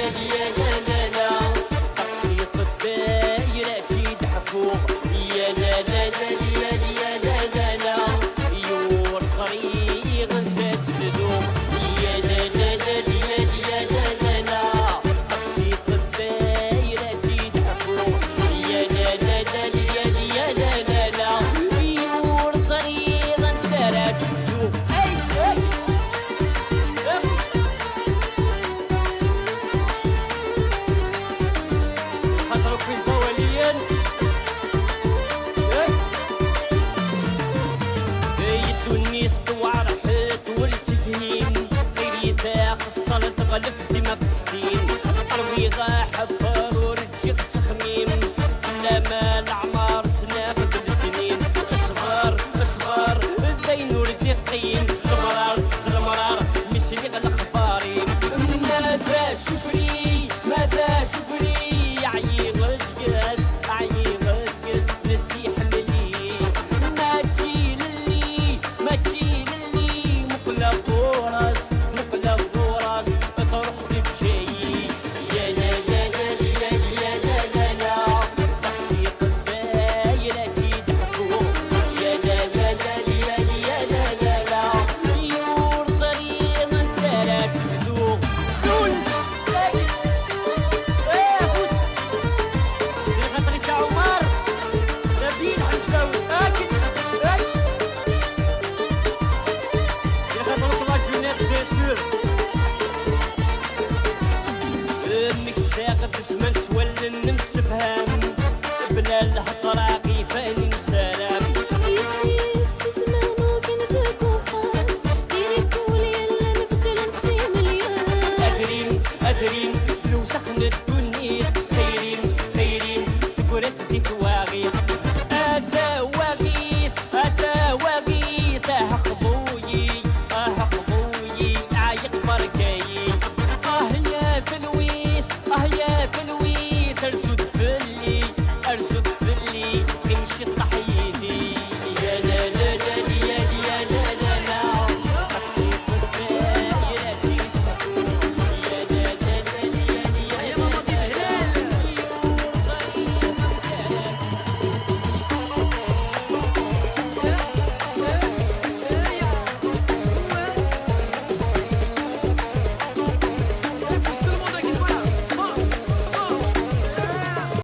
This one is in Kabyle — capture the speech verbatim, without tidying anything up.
Ya la la la, aqsi ṭebbayra tt-id-ḥkuɣ. Ya la la la, ya la la la, yur ẓriɣ ansa tt-bduɣ. Ya la la la, ya la la la, aqsi ṭebbayra tt-id-ḥkuɣ. Ya la la la la, ya la la la, yur ẓriɣ ansa ara tt-bduɣ. Hey, hey. Xaṭer akk iẓawaliyen. Ay, ddunit tewɛer ḥedd ur tefhim. Ɣirit axeṣṣar teɣleb timaqestin. Rwiɣ aḥebbur.